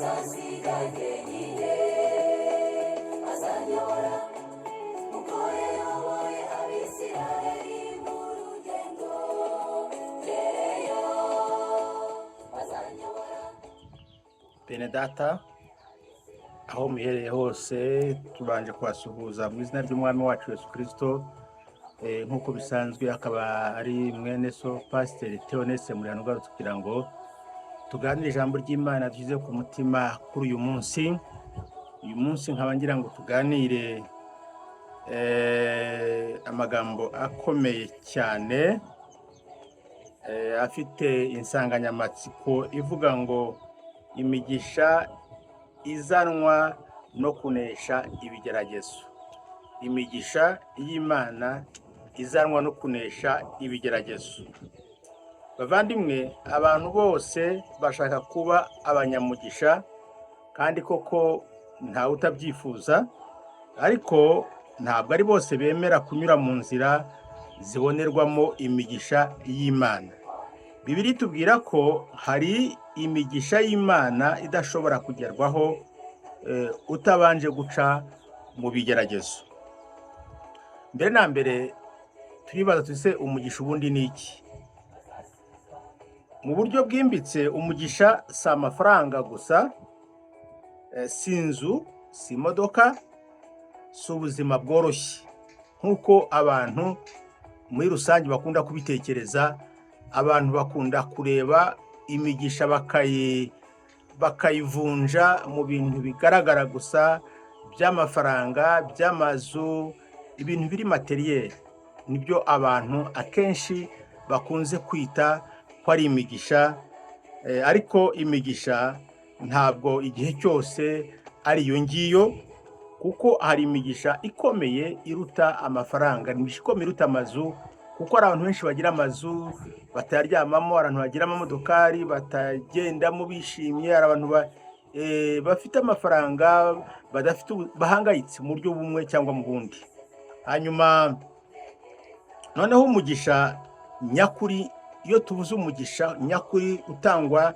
Ntazansiga jyenyine, azanyobora uko yayoboye Abisirayeli mu rugendo ngereyo, azanyobora. Bene data, aho muherereye hose, tubanje kubasuhuza mu izina ry'Umwami wacu Yesu Kirisito. Nk'uko bisanzwe, akaba ari mwene so Pasiteri Theoneste Murihano ugarutse kugira ngo tuganire ijambo ry'Imana dushyize ku mutima kuri uyu munsi. Uyu munsi nkaba ngira ngo tuganire amagambo akomeye cyane, afite insanganyamatsiko ivuga ngo imigisha izanwa no kunesha ibigeragezo. Imigisha y'Imana izanwa no kunesha ibigeragezo. Bavandimwe, abantu bose bashaka kuba abanyamugisha, kandi koko ntawe utabyifuza, ariko ntabwo ari bose bemera kunyura mu nzira zibonerwamo imigisha y'Imana. Bibiliya itubwira ko hari imigisha y'Imana idashobora kugerwaho utabanje guca mu bigeragezo. Mbere na mbere turibaza tuti: umugisha ubundi ni iki? Mu buryo bwimbitse, umugisha si amafaranga gusa, si inzu, si imodoka, si ubuzima bworoshye nk'uko abantu muri rusange bakunda kubitekereza. Abantu bakunda kureba imigisha bakayivunja mu bintu bigaragara gusa by'amafaranga, by'amazu, ibintu biri matériel. Nibyo abantu akenshi bakunze kwita ko ari imigisha, ariko imigisha ntabwo igihe cyose ari iyo ngiyo, kuko hari imigisha ikomeye iruta amafaranga, imigisha ikomeye iruta amazu, kuko hari abantu benshi bagira amazu batayaryamamo, hari abantu bagira amamodokari batagendamo bishimye, hari abantu bafite amafaranga badafite bahangayitse mu buryo bumwe cyangwa mu bundi. Hanyuma noneho umugisha nyakuri, iyo tubuze umugisha nyakuri utangwa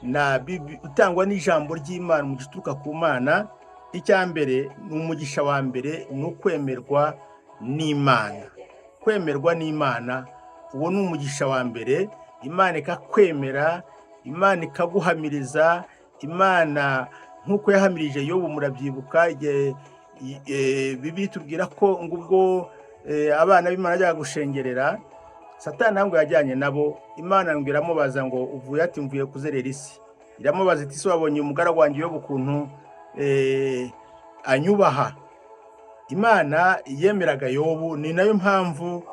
na utangwa n'ijambo ry'Imana, umugisha uturuka ku Mana, icya mbere ni umugisha wa mbere ni ukwemerwa n'Imana. Kwemerwa n'Imana, uwo ni umugisha wa mbere. Imana ikakwemera, Imana ikaguhamiriza. Imana nk'uko yahamirije Yobu, murabyibuka igihe Bibiliya itubwira ko ngo ubwo abana b'Imana bajyaga gushengerera, Satani ngo yajyanye nabo. Imana ngo iramubaza ngo: "Uvuye?" Ati: "Mvuye kuzerera isi." Iramubaza iti: "Se wabonye umugaragu wanjye Yobu ukuntu anyubaha?" Imana yemeraga Yobu, ni nayo mpamvu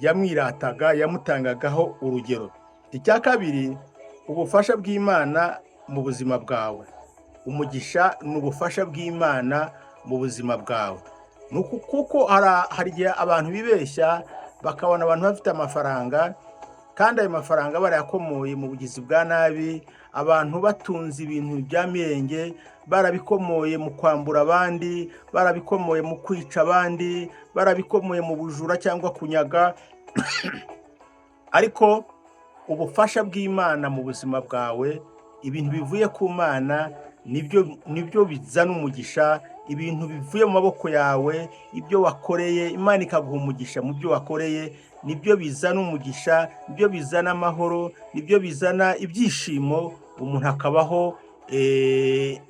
yamwirataga, yamutangagaho urugero. Icya kabiri, ubufasha bw'Imana mu buzima bwawe. Umugisha ni ubufasha bw'Imana mu buzima bwawe. Ni kuko hari igihe abantu bibeshya bakabona abantu bafite amafaranga kandi ayo mafaranga barayakomoye mu bugizi bwa nabi, abantu batunze ibintu bya mirenge barabikomoye mu kwambura abandi, barabikomoye mu kwica abandi, barabikomoye mu bujura cyangwa kunyaga. Ariko ubufasha bw'Imana mu buzima bwawe, ibintu bivuye ku Mana, nibyo bizana umugisha. Ibintu bivuye mu maboko yawe, ibyo wakoreye, Imana ikaguha umugisha mu byo wakoreye, nibyo bizana umugisha, nibyo bizana amahoro, nibyo bizana ibyishimo, umuntu akabaho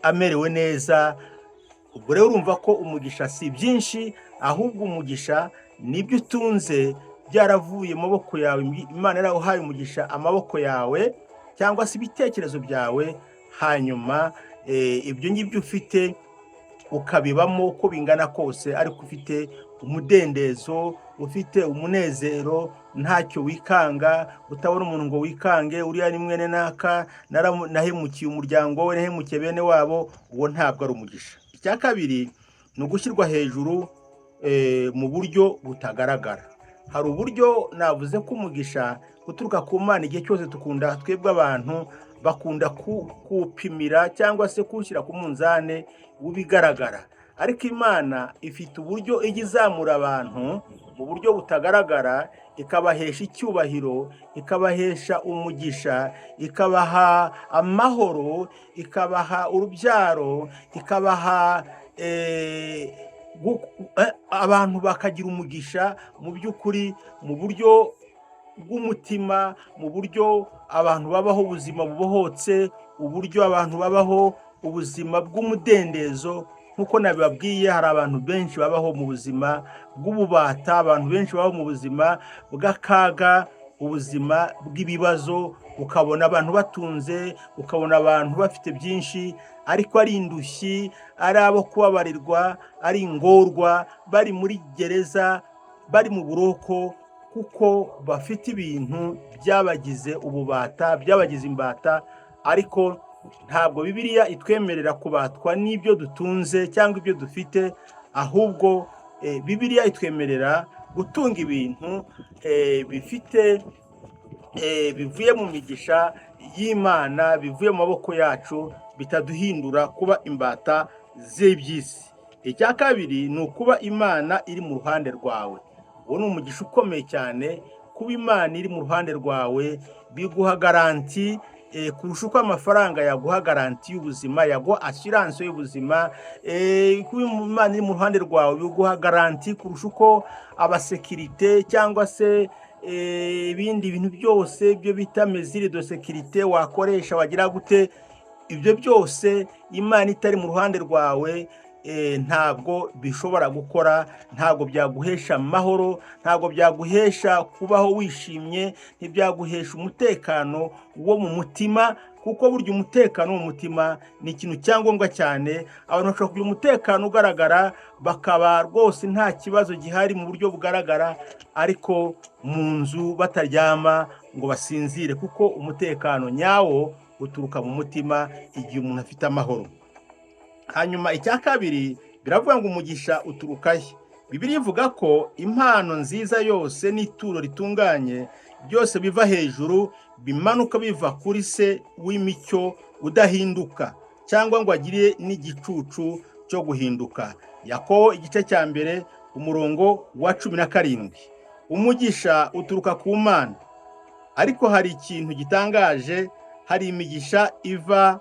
amerewe neza. Ubwo rero urumva ko umugisha si byinshi, ahubwo umugisha nibyo utunze byaravuye mu maboko yawe, Imana yarawuhaye umugisha amaboko yawe cyangwa se ibitekerezo byawe. Hanyuma ibyo ngibyo ufite ukabibamo uko bingana kose, ariko ufite umudendezo, ufite umunezero, ntacyo wikanga, utabona umuntu ngo wikange: "Uriya ni mwene naka, nahemukiye umuryango we, nahemukiye bene wabo." Uwo ntabwo ari umugisha. Icya kabiri ni ugushyirwa hejuru mu buryo butagaragara. Hari uburyo navuze ko umugisha uturuka ku Mana, igihe cyose dukunda, twebwe abantu bakunda kuwupimira cyangwa se kuwushyira ku munzani w'ibigaragara. Ariko Imana ifite uburyo ijya izamura abantu mu buryo butagaragara, ikabahesha icyubahiro, ikabahesha umugisha, ikabaha amahoro, ikabaha urubyaro, ikabaha abantu bakagira umugisha mu by'ukuri, mu buryo bw'umutima, mu buryo abantu babaho ubuzima bubohotse, uburyo abantu babaho ubuzima bw'umudendezo. Nk'uko nabibabwiye, hari abantu benshi babaho mu buzima bw'ububata, abantu benshi babaho mu buzima bw'akaga, ubuzima bw'ibibazo. Ukabona abantu batunze, ukabona abantu bafite byinshi, ariko ari indushyi, ari abo kubabarirwa, ari ingorwa, bari muri gereza, bari mu buroko, kuko bafite ibintu byabagize ububata, byabagize imbata. Ariko ntabwo Bibiliya itwemerera kubatwa n'ibyo dutunze cyangwa ibyo dufite, ahubwo Bibiliya itwemerera gutunga ibintu bifite bivuye mu migisha y'Imana, bivuye mu maboko yacu, bitaduhindura kuba imbata z'iby'isi. Icya kabiri ni ukuba Imana iri mu ruhande rwawe. Uwo ni umugisha ukomeye cyane. Kuba Imana iri mu ruhande rwawe biguha garantie kurusha uko amafaranga yaguha garantie y'ubuzima, yaguha assurance y'ubuzima. Kuba Imana iri mu ruhande rwawe biguha garantie kurusha uko abasécurité cyangwa se ibindi bintu byose byo bita mesures de sécurité wakoresha wagira gute. Ibyo byose, Imana itari mu ruhande rwawe, ntabwo bishobora gukora, ntabwo byaguhesha amahoro, ntabwo byaguhesha kubaho wishimye, ntibyaguhesha umutekano wo mu mutima, kuko burya umutekano wo mu mutima ni ikintu cyangombwa cyane. Abantu bashobora kugira umutekano ugaragara, bakaba rwose nta kibazo gihari mu buryo bugaragara, ariko mu nzu bataryama ngo basinzire, kuko umutekano nyawo uturuka mu mutima, igihe umuntu afite amahoro. Hanyuma icya kabiri biravuga ngo umugisha uturuka he? Bibiliya ivuga ko impano nziza yose n'ituro ritunganye byose biva hejuru, bimanuka biva kuri Se w'imicyo, udahinduka cyangwa ngo agire n'igicucu cyo guhinduka. Yakobo igice cya 1, umurongo wa 17. Umugisha uturuka ku Mana, ariko hari ikintu gitangaje: hari imigisha iva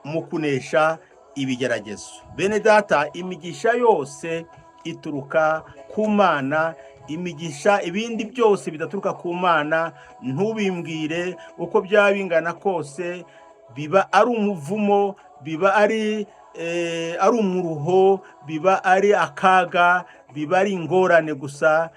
mu kunesha ibigeragezo. Bene Data, imigisha yose ituruka ku Mana. Imigisha, ibindi byose bidaturuka ku Mana, ntubimbwire, uko byaba bingana kose biba ari umuvumo, biba ari umuruho, biba ari akaga, biba ari ingorane gusa.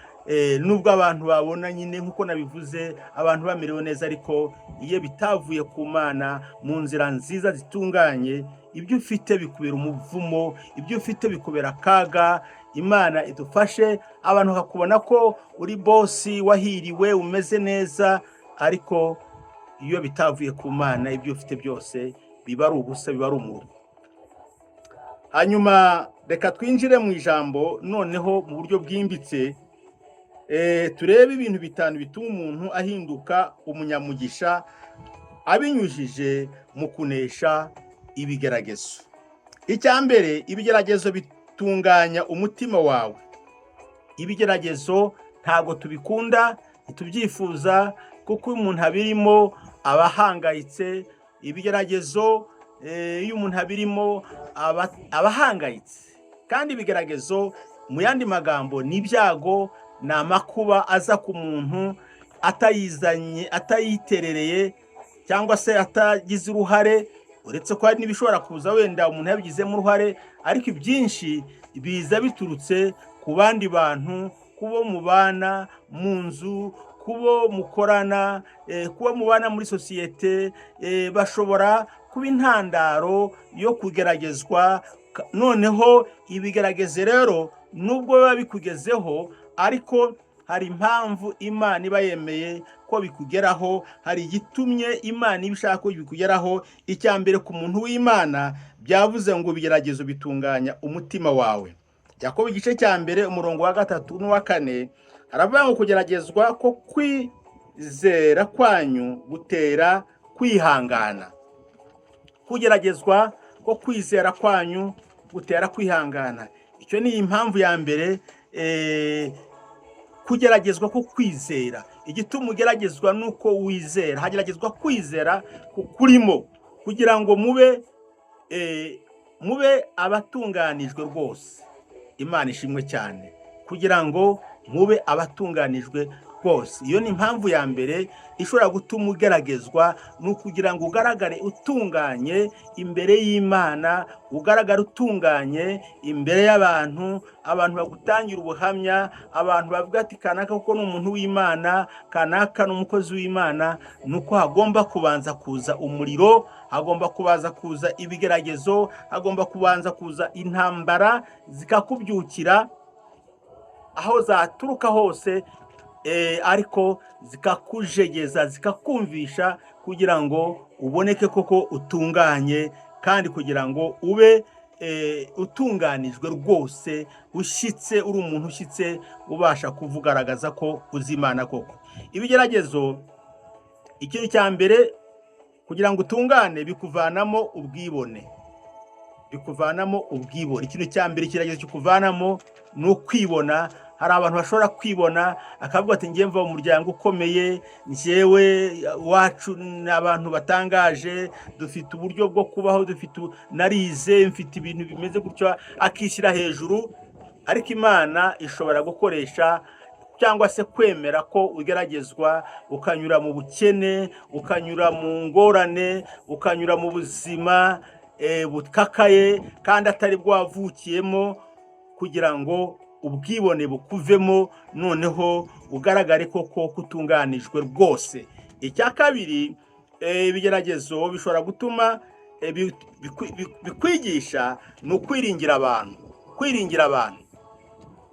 Nubwo abantu babona nyine, nk'uko nabivuze, abantu bamerewe neza, ariko iyo bitavuye ku Mana mu nzira nziza zitunganye, ibyo ufite bikubera umuvumo, ibyo ufite bikubera akaga. Imana idufashe. Abantu bakakubona ko uri boss, wahiriwe, umeze neza, ariko iyo bitavuye ku Mana, ibyo ufite byose biba ari ubusa, biba ari umuruho. Hanyuma reka twinjire mu ijambo noneho mu buryo bwimbitse, turebe ibintu bitanu bituma umuntu ahinduka umunyamugisha abinyujije mu kunesha ibigeragezo. Icya mbere, ibigeragezo bitunganya umutima wawe. Ibigeragezo ntabwo tubikunda, ntitubyifuza, kuko iyo umuntu abirimo aba ahangayitse. Ibigeragezo, iyo umuntu abirimo aba ahangayitse. Kandi ibigeragezo, mu yandi magambo, ni ibyago, ni amakuba aza ku muntu atayizanye, atayiterereye cyangwa se atagize uruhare, uretse ko hari n'ibishobora kuza wenda umuntu yabigizemo uruhare, ariko ibyinshi biza biturutse ku bandi bantu, kubo mubana mu nzu, kubo mukorana, kubo mubana muri sosiyete, bashobora kuba intandaro yo kugeragezwa. Noneho ibigerageze rero, nubwo biba bikugezeho, ariko hari impamvu Imana iba yemeye ko bikugeraho, hari igitumye Imana iba ishaka ko bikugeraho. Icya mbere, ku muntu w'Imana, byavuze ngo ibigeragezo bitunganya umutima wawe. Yakobo igice cya 1, umurongo wa 3 n'uwa 4, haravuga ngo kugeragezwa ko kwizera kwanyu gutera kwihangana. Kugeragezwa ko kwizera kwanyu gutera kwihangana. Icyo ni impamvu ya mbere, kugeragezwa ko kwizera. Igituma ugeragezwa ni uko wizera. Hageragezwa kwizera kukurimo kugira ngo mube abatunganijwe rwose. Imana ishimwe cyane, kugira ngo mube abatunganijwe rwose. Iyo ni impamvu ya mbere ishobora gutuma ugeragezwa, ni ukugira ngo ugaragare utunganye imbere y'Imana, ugaragare utunganye imbere y'abantu, abantu bagutangira ubuhamya, abantu bavuga ati kanaka kuko ni umuntu w'Imana, kanaka ni umukozi w'Imana. Ni uko hagomba kubanza kuza umuriro, hagomba kubanza kuza ibigeragezo, hagomba kubanza kuza intambara zikakubyukira aho zaturuka hose, ariko zikakujegeza, zikakumvisha kugira ngo uboneke koko utunganye, kandi kugira ngo ube utunganijwe rwose, ushyitse, uri umuntu ushyitse, ubasha kuvugaragaza ko uzi Imana koko. Ibigeragezo, ikintu cya mbere kugira ngo utungane, bikuvanamo ubwibone, bikuvanamo ubwibone. Ikintu cya mbere ikigeragezo kikuvanamo ni ukwibona. Hari abantu bashobora kwibona, akavuga ati ngiye mva mu muryango ukomeye, njyewe iwacu ni abantu batangaje, dufite uburyo bwo kubaho, dufite narize, mfite ibintu bimeze gutyo, akishyira hejuru. Ariko Imana ishobora gukoresha cyangwa se kwemera ko ugeragezwa, ukanyura mu bukene, ukanyura mu ngorane, ukanyura mu buzima bukakaye kandi atari bwo wavukiyemo, kugira ngo ubwibone bukuvemo, noneho ugaragare koko kutunganijwe rwose. Icya kabiri, ibigeragezo bishobora gutuma bikwigisha ni ukwiringira abantu, kwiringira abantu.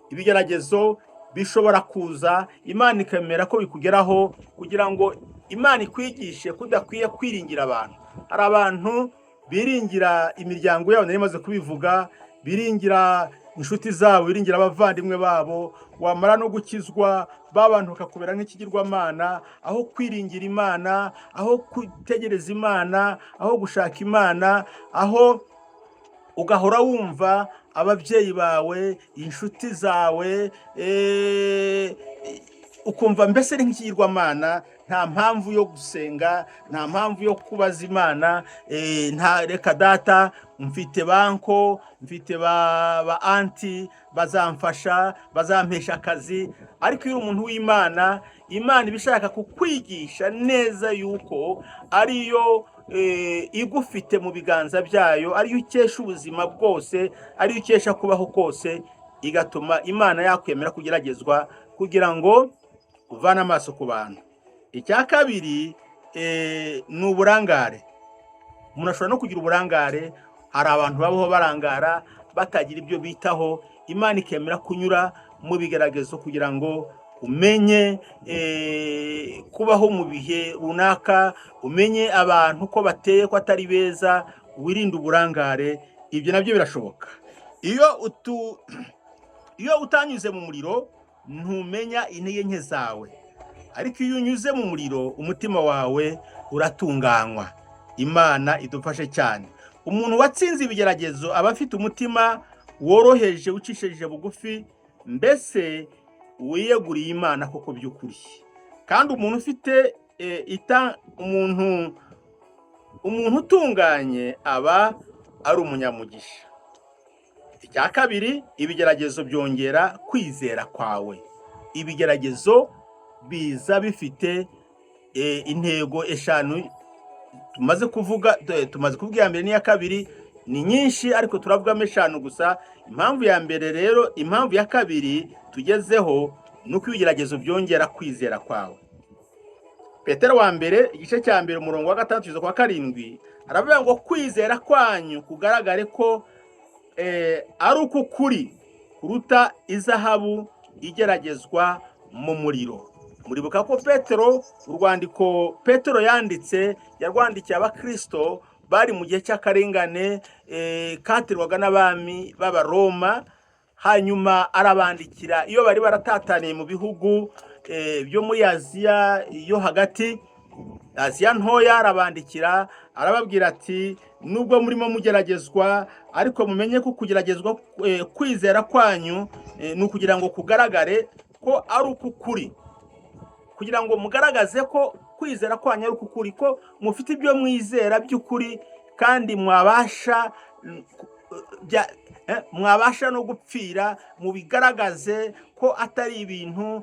Ibigeragezo bishobora kuza, Imana ikemera ko bikugeraho kugira ngo Imana ikwigishe ko udakwiye kwiringira abantu. Hari abantu biringira imiryango yabo, nari maze kubivuga, biringira inshuti zabo, biringira abavandimwe babo, wamara no gukizwa ba bantu bakakubera nk'ikigirwamana, aho kwiringira Imana, aho gutegereza Imana, aho gushaka Imana, aho ugahora wumva ababyeyi bawe, inshuti zawe, ukumva mbese ni nk'ikigirwamana, nta mpamvu yo gusenga, nta mpamvu yo kubaza Imana, nta reka data, mfite banko, mfite ba anti bazamfasha, bazampesha akazi. Ariko iyo uri umuntu w'Imana, Imana iba ishaka kukwigisha neza yuko ariyo igufite mu biganza byayo, ariyo ukesha ubuzima bwose, ariyo ukesha kubaho kose, igatuma Imana yakwemera kugeragezwa kugira ngo uvane amaso ku bantu. Icya kabiri ni uburangare. Umuntu ashobora no kugira uburangare. Hari abantu babaho barangara, batagira ibyo bitaho, Imana ikemera kunyura mu bigeragezo kugira ngo umenye kubaho mu bihe runaka, umenye abantu ko bateye, ko atari beza, wirinde uburangare. Ibyo nabyo birashoboka. Iyo utanyuze mu muriro ntumenya intege nke zawe, ariko iyo unyuze mu muriro umutima wawe uratunganywa. Imana idufashe cyane. Umuntu watsinze ibigeragezo aba afite umutima woroheje, ucishije bugufi, mbese wiyeguriye Imana koko by'ukuri. Kandi umuntu ufite umuntu utunganye aba ari umunyamugisha. Icya kabiri, ibigeragezo byongera kwizera kwawe. Ibigeragezo biza bifite intego eshanu tumaze kuvuga, tumaze kuvuga iya mbere n'iya kabiri, ni nyinshi ariko turavugamo eshanu gusa. Impamvu ya mbere rero, impamvu ya kabiri tugezeho ni uko ibigeragezo byongera kwizera kwawe. Petero wa mbere, igice cya mbere, umurongo wa 6 kugeza kwa 7, aravuga ngo kwizera kwanyu kugaragare ko ari uko kuri kuruta izahabu igeragezwa mu muriro. Muribuka ko Petero, urwandiko Petero yanditse, yarwandikiye abakristo bari mu gihe cy'akarengane katerwaga n'abami b'Abaroma, hanyuma arabandikira iyo bari baratataniye mu bihugu byo muri Aziya yo hagati, Aziya ntoya, arabandikira Arababwira ati: "Nubwo murimo mugeragezwa, ariko mumenye ko kugeragezwa kwizera kwanyu ni ukugira ngo kugaragare ko ari uk'ukuri, kugira ngo mugaragaze ko kwizera kwanyu ari uk'ukuri, ko mufite ibyo mwizera by'ukuri, kandi mwabasha mwabasha no gupfira, mubigaragaze ko atari ibintu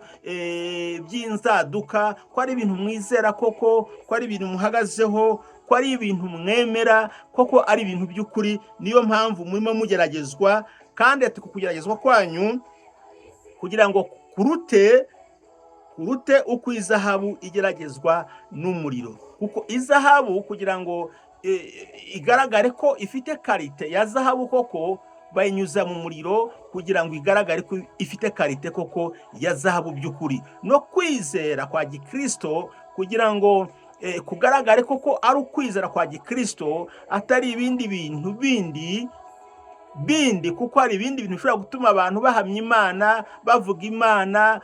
by'inzaduka, ko ari ibintu mwizera koko, ko ari ibintu muhagazeho, ko ari ibintu mwemera koko, ari ibintu by'ukuri. Niyo mpamvu murimo mugeragezwa." Kandi ati: "Ku kugeragezwa kwanyu kugira ngo kurute uko izahabu igeragezwa n'umuriro." Kuko izahabu, kugira ngo igaragare ko ifite qualité ya zahabu koko, bayinyuza mu muriro kugira ngo igaragare ko ifite qualité koko ya zahabu by'ukuri. No kwizera kwa gikristo, kugira ngo kugaragare koko ari ukwizera kwa gikristo, atari ibindi bintu bindi bindi, kuko hari ibindi bintu bishobora gutuma abantu bahamya Imana, bavuga Imana,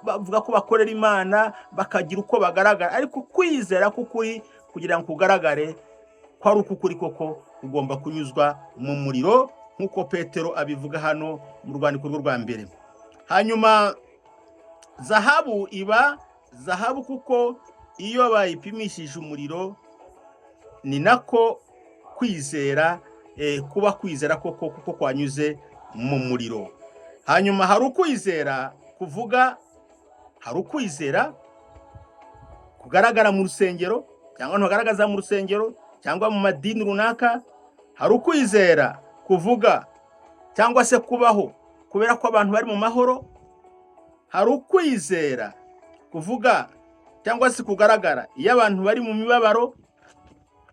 bavuga ko bakorera Imana, bakagira uko bagaragara. Ariko kwizera k'ukuri, kugira ngo kugaragare ko ari uk'ukuri koko, kugomba kunyuzwa mu muriro, nk'uko Petero abivuga hano mu rwandiko rwe rwa mbere. Hanyuma zahabu iba zahabu kuko iyo bayipimishije umuriro. Ni nako kwizera kuba kwizera koko kuko kwanyuze mu muriro. Hanyuma hari ukwizera kuvuga, hari ukwizera kugaragara mu rusengero cyangwa ntugaragaza mu rusengero cyangwa mu madini runaka. Hari ukwizera kuvuga cyangwa se kubaho kubera ko abantu bari mu mahoro. Hari ukwizera kuvuga cyangwa se kugaragara iyo abantu bari mu mibabaro.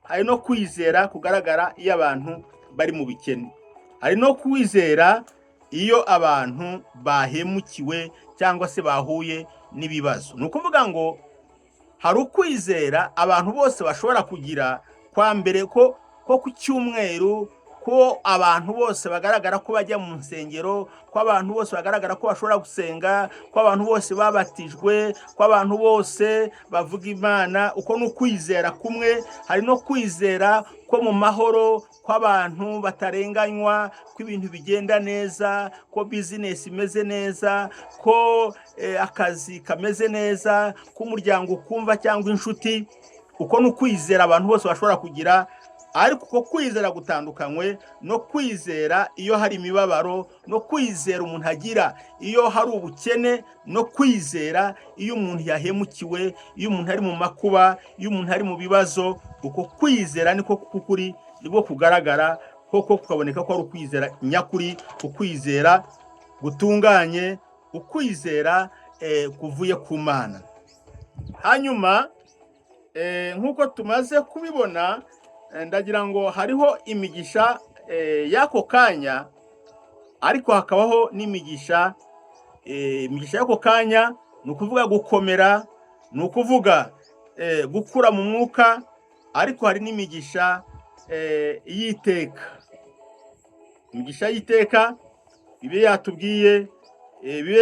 Hari no kwizera kugaragara iyo abantu bari mu bukene. Hari no kwizera iyo abantu bahemukiwe cyangwa se bahuye n'ibibazo. Ni ukuvuga ngo hari ukwizera abantu bose bashobora kugira kwa mbere ko ku cyumweru, ko abantu bose bagaragara ko bajya mu nsengero, ko abantu bose bagaragara ko bashobora gusenga, ko abantu bose babatijwe, ko abantu bose bavuga Imana. Uko ni ukwizera kumwe. Hari no kwizera ko mu mahoro, ko abantu batarenganywa, ko ibintu bigenda neza, ko bizinesi imeze neza, ko akazi kameze neza, ko umuryango ukumva cyangwa inshuti. Uko ni ukwizera abantu bose bashobora kugira. Ariko uko kwizera gutandukanywe no kwizera iyo hari imibabaro, no kwizera umuntu agira iyo hari ubukene, no kwizera iyo umuntu yahemukiwe, iyo umuntu ari mu makuba, iyo umuntu ari mu bibazo. Uko kwizera niko k'ukuri, nibwo kugaragara koko, kukaboneka ko ari ukwizera nyakuri, ukwizera gutunganye, ukwizera kuvuye ku Mana. Hanyuma nk'uko tumaze kubibona, ndagira ngo hariho imigisha y'ako kanya, ariko hakabaho n'imigisha. Imigisha y'ako kanya ni ukuvuga gukomera, ni ukuvuga gukura mu mwuka. Ariko hari n'imigisha y'iteka. Imigisha y'iteka, Bibiliya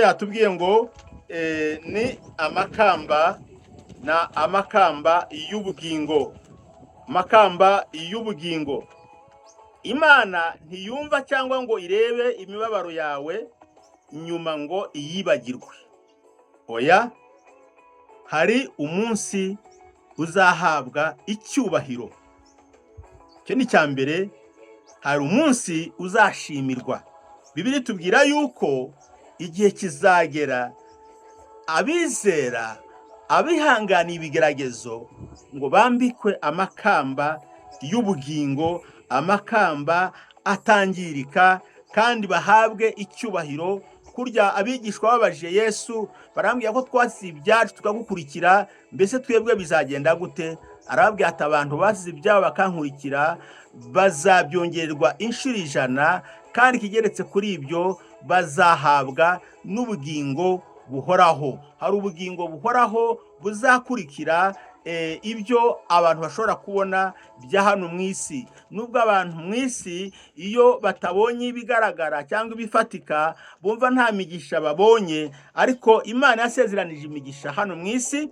yatubwiye ngo ni amakamba, na amakamba y'ubugingo, amakamba y'ubugingo. Imana ntiyumva cyangwa ngo irebe imibabaro yawe nyuma ngo iyibagirwe. Oya, hari umunsi uzahabwa icyubahiro. Icyo ni icya mbere. Hari umunsi uzashimirwa. Bibiliya itubwira yuko igihe kizagera abizera, abihanganiye ibigeragezo, ngo bambikwe amakamba y'ubugingo, amakamba atangirika, kandi bahabwe icyubahiro. Kurya abigishwa babajije Yesu, barambwira ko twasize ibyacu tukagukurikira, mbese twebwe bizagenda gute? Arababwira ati: "Abantu basize ibyabo bakankurikira bazabyongererwa inshuro 100, kandi ikigeretse kuri ibyo bazahabwa n'ubugingo buhoraho." Hari ubugingo buhoraho buzakurikira ibyo abantu bashobora kubona bya hano mu isi. Nubwo abantu mu isi, iyo batabonye ibigaragara cyangwa ibifatika, bumva nta migisha babonye, ariko Imana yasezeranije imigisha hano mu isi.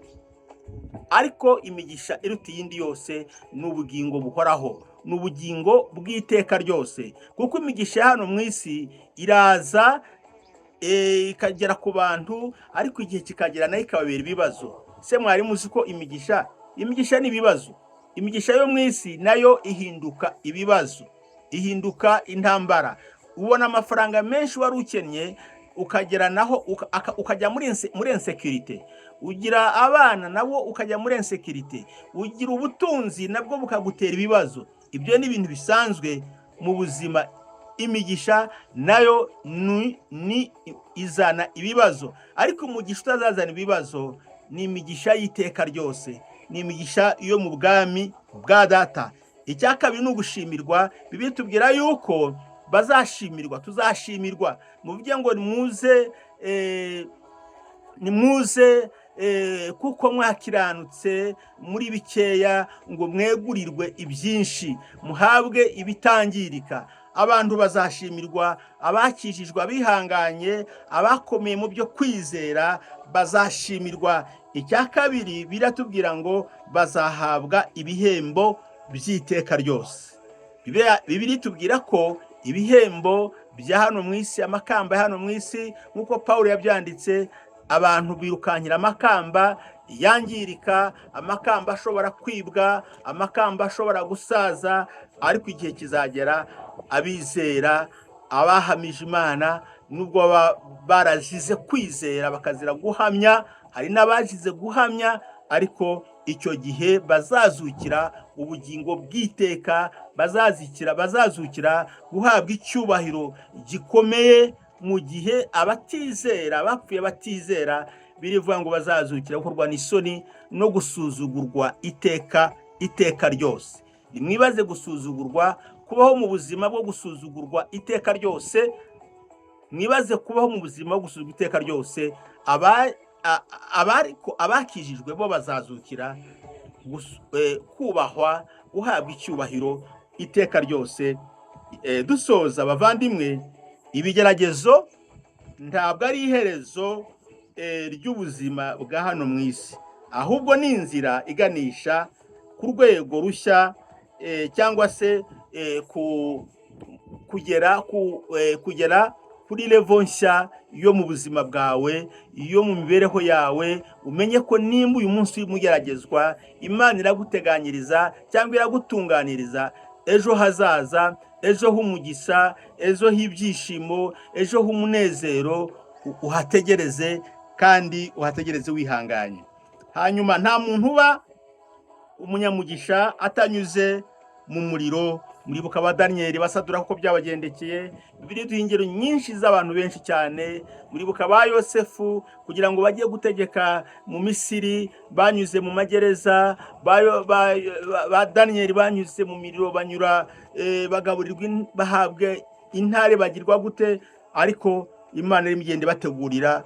Ariko imigisha iruta iyindi yose ni ubugingo buhoraho, ni ubugingo bw'iteka ryose, kuko imigisha ya hano mu isi iraza ikagera ku bantu, ariko igihe kikagera nayo ikababera ibibazo. Se mwari muzi ko imigisha ni ibibazo? Imigisha yo mu isi nayo ihinduka ibibazo, ihinduka intambara. Ubona amafaranga menshi wari ukennye, ukagera naho ukajya muri insécurité. Ugira abana, nabo ukajya muri insécurité. Ugira ubutunzi, nabwo bukagutera ibibazo. Ibyo ni ibintu bisanzwe mu buzima. Imigisha nayo ni izana ibibazo, ariko umugisha utazazana ibibazo ni imigisha y'iteka ryose, ni imigisha yo mu bwami bwa Data. Icya kabiri ni ugushimirwa. Bibiliya itubwira yuko bazashimirwa, tuzashimirwa. Muvuge ngo nimuze, nimuze, kuko mwakiranutse muri bikeya, ngo mwegurirwe ibyinshi, muhabwe ibitangirika. Abantu bazashimirwa, abakijijwe, abihanganye, abakomeye mu byo kwizera bazashimirwa. Icya kabiri, biratubwira ngo bazahabwa ibihembo by'iteka ryose. Bibiliya itubwira ko ibihembo bya hano mu isi, amakamba ya hano mu isi, nk'uko Paul yabyanditse, abantu birukankira amakamba yangirika, amakamba ashobora kwibwa, amakamba ashobora gusaza, ariko igihe kizagera abizera, abahamije Imana, nubwo baba barazize kwizera bakazira guhamya, hari n'abazize guhamya, ariko icyo gihe bazazukira ubugingo bw'iteka, bazazukira guhabwa icyubahiro gikomeye, mu gihe abatizera, bapfuye batizera, birivuga ngo bazazukira gukorwa n'isoni no gusuzugurwa iteka iteka ryose. Nimwibaze gusuzugurwa, kubaho mu buzima bwo gusuzugurwa iteka ryose. Mwibaze kubaho mu buzima bwo gusuzugurwa iteka ryose. Abariko abakijijwe bo bazazukira kubahwa, guhabwa icyubahiro iteka ryose. Dusoza bavandimwe, ibigeragezo ntabwo ari iherezo ry'ubuzima bwa hano mu isi, ahubwo ni inzira iganisha ku rwego rushya, cyangwa se kugera kuri level nshya yo mu buzima bwawe, yo mu mibereho yawe. Umenye ko nimba uyu munsi urimo ugeragezwa, Imana iraguteganyiriza cyangwa iragutunganiriza ejo hazaza, ejo h'umugisha, ejo h'ibyishimo, ejo h'umunezero. Uhategereze kandi uhategereze wihanganye. Hanyuma nta muntu uba umunyamugisha atanyuze mu muriro. Muribuka ba Daniyeli, basadura kuko byabagendekeye. Bibiliya iduha ingero nyinshi z'abantu benshi cyane. Muribuka ba Yosefu, kugira ngo bajye gutegeka mu Misiri banyuze mu magereza. Ba Daniyeli banyuze mu miriro, banyura bagaburirwa, bahabwa intare, bagirwa gute, ariko Imana irimo igenda ibategurira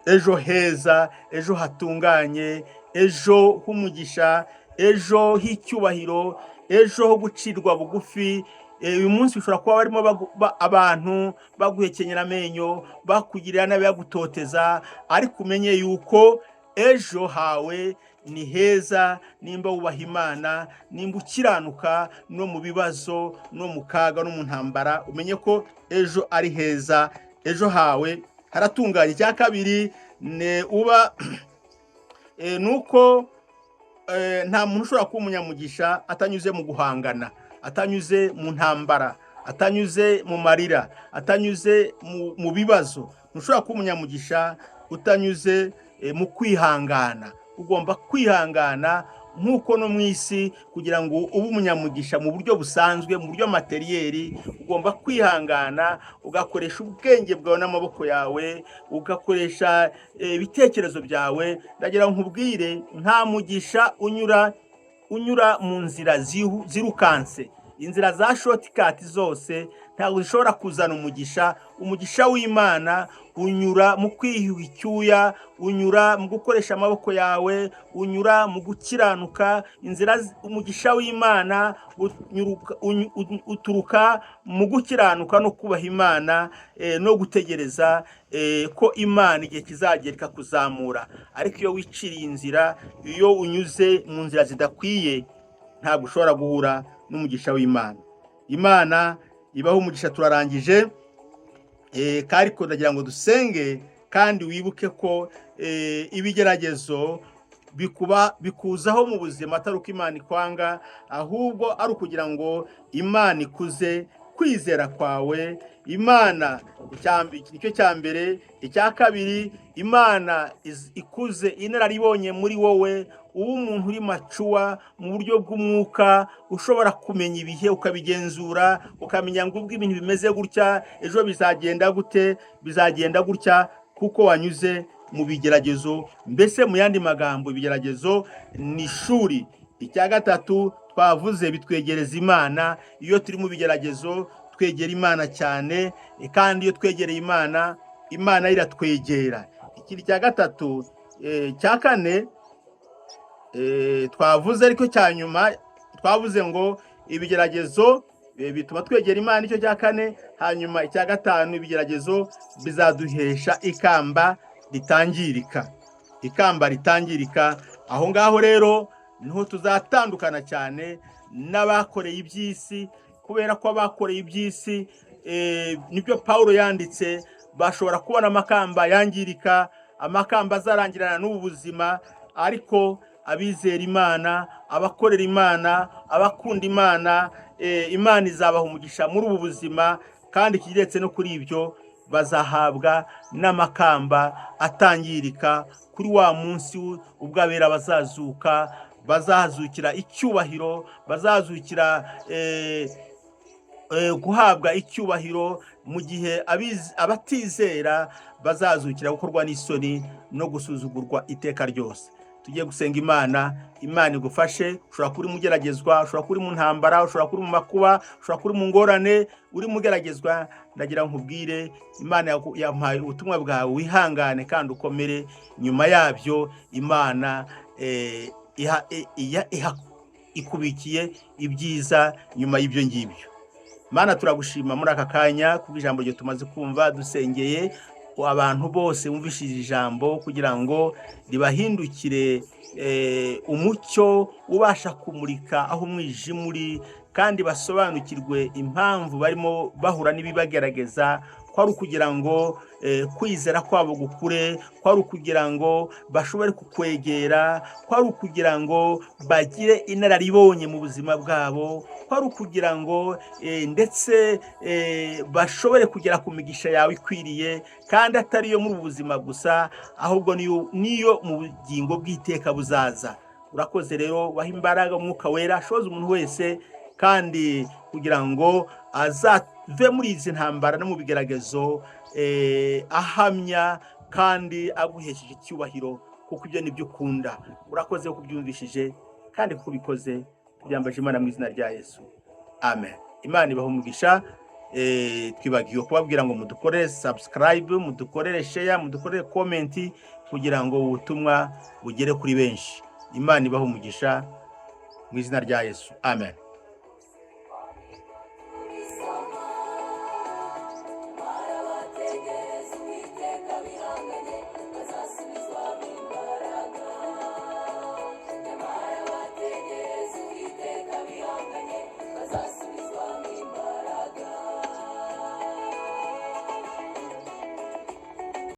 ejo heza, ejo hatunganye, ejo h'umugisha, ejo h'icyubahiro, ejo ho gucirwa bugufi. Uyu munsi ushobora kuba barimo abantu baguhekenyera amenyo, bakugirira nabi, bagutoteza, ariko umenye yuko ejo hawe ni heza nimba wubaha Imana, nimba ukiranuka no mu bibazo, no mu kaga, no mu ntambara. Umenye ko ejo ari heza, ejo hawe haratunganye. Icya kabiri ni uba ni uko nta muntu ushobora kuba umunyamugisha atanyuze mu guhangana, atanyuze mu ntambara, atanyuze mu marira, atanyuze mu bibazo. Ntushobora kuba umunyamugisha utanyuze mu kwihangana. Ugomba kwihangana nk'uko no mu isi, kugira ngo ube umunyamugisha mu buryo busanzwe, mu buryo matériel, ugomba kwihangana, ugakoresha ubwenge bwawe n'amaboko yawe, ugakoresha ibitekerezo byawe. Ndagira ngo nkubwire, nta mugisha unyura mu nzira zirukanse. Inzira za shortcut zose ntabwo zishobora kuzana umugisha. Umugisha w'Imana Unyura mu kwiyuha icyuya, unyura mu gukoresha amaboko yawe, unyura mu gukiranuka. Inzira umugisha w'Imana uturuka mu gukiranuka no kubaha Imana, no gutegereza ko Imana igihe kizagera ikakuzamura. Ariko iyo wiciriye inzira, iyo unyuze mu nzira zidakwiye, ntabwo ushobora guhura n'umugisha w'Imana. Imana ibaho umugisha. Turarangije, ariko ndagira ngo dusenge, kandi wibuke ko ibigeragezo bikuba bikuzaho mu buzima atari uko Imana ikwanga, ahubwo ari ukugira ngo Imana ikuze kwizera kwawe. Imana nicyo cya mbere. Icya kabiri, Imana ikuze inararibonye muri wowe, uba umuntu uri mature mu buryo bw'umwuka, ushobora kumenya ibihe ukabigenzura, ukamenya ngo ubwo ibintu bimeze gutya, ejo bizagenda gute, bizagenda gutya, kuko wanyuze mu bigeragezo. Mbese mu yandi magambo, ibigeragezo ni ishuri. Icya gatatu twavuze, bitwegereza Imana. Iyo turi mu bigeragezo twegera Imana cyane, kandi iyo twegereye Imana, Imana iratwegera. Ikindi cya gatatu, cya kane twavuze, ariko cya nyuma, twavuze ngo ibigeragezo bituma twegera Imana, icyo cya kane. Hanyuma icya gatanu, ibigeragezo bizaduhesha ikamba ritangirika, ikamba ritangirika. Aho ngaho rero niho tuzatandukana cyane n'abakoreye iby'isi, kubera ko abakoreye iby'isi, nibyo Paul yanditse, bashobora kubona amakamba yangirika, amakamba azarangirana n'ubu buzima. Ariko abizera Imana, abakorera Imana, abakunda Imana, Imana izabaha umugisha muri ubu buzima, kandi ikigeretse no kuri ibyo, bazahabwa n'amakamba atangirika kuri wa munsi ubwo abera bazazuka, bazazukira icyubahiro, bazazukira guhabwa icyubahiro, mu gihe abatizera bazazukira gukorwa n'isoni no gusuzugurwa iteka ryose. Tugiye gusenga Imana. Imana igufashe. Ushobora kuba uri mugeragezwa, ushobora kuba uri mu ntambara, ushobora kuba uri mu makuba, ushobora kuba uri mu ngorane, uri mugeragezwa. Ndagira nkubwire, Imana yampaye ubutumwa bwawe: wihangane kandi ukomere. Nyuma yabyo Imana ikubikiye ibyiza nyuma y'ibyo ngibyo. Mana, turagushima muri aka kanya kubw'ijambo ryo tumaze kumva. Dusengeye abantu bose bumvishije ijambo kugira ngo ribahindukire umucyo ubasha kumurika aho umwijima uri, kandi basobanukirwe impamvu barimo bahura n'ibibagerageza, ko ari ukugira ngo kwizera kwabo gukure, ko ari ukugira ngo bashobore kukwegera, ko ari ukugira ngo bagire inararibonye mu buzima bwabo, ko ari ukugira ngo ndetse bashobore kugera ku migisha yawe ikwiriye, kandi atari iyo muri ubu buzima gusa, ahubwo niyo mu bugingo bw'iteka buzaza. Urakoze rero, waha imbaraga Umwuka Wera ashoboza umuntu wese, kandi kugira ngo azave muri izi ntambara no mu bigeragezo ahamya kandi aguhesheje icyubahiro, kuko ibyo nibyo ukunda. Urakoze ko ubyumvishije kandi kuko ubikoze. Tubyambaje Imana mu izina rya Yesu, amen. Imana ibaha umugisha. Twibagiwe kubabwira ngo mudukorere subscribe, mudukorere share, mudukorere comment, kugira ngo ubutumwa bugere kuri benshi. Imana ibaha umugisha mu izina rya Yesu, amen.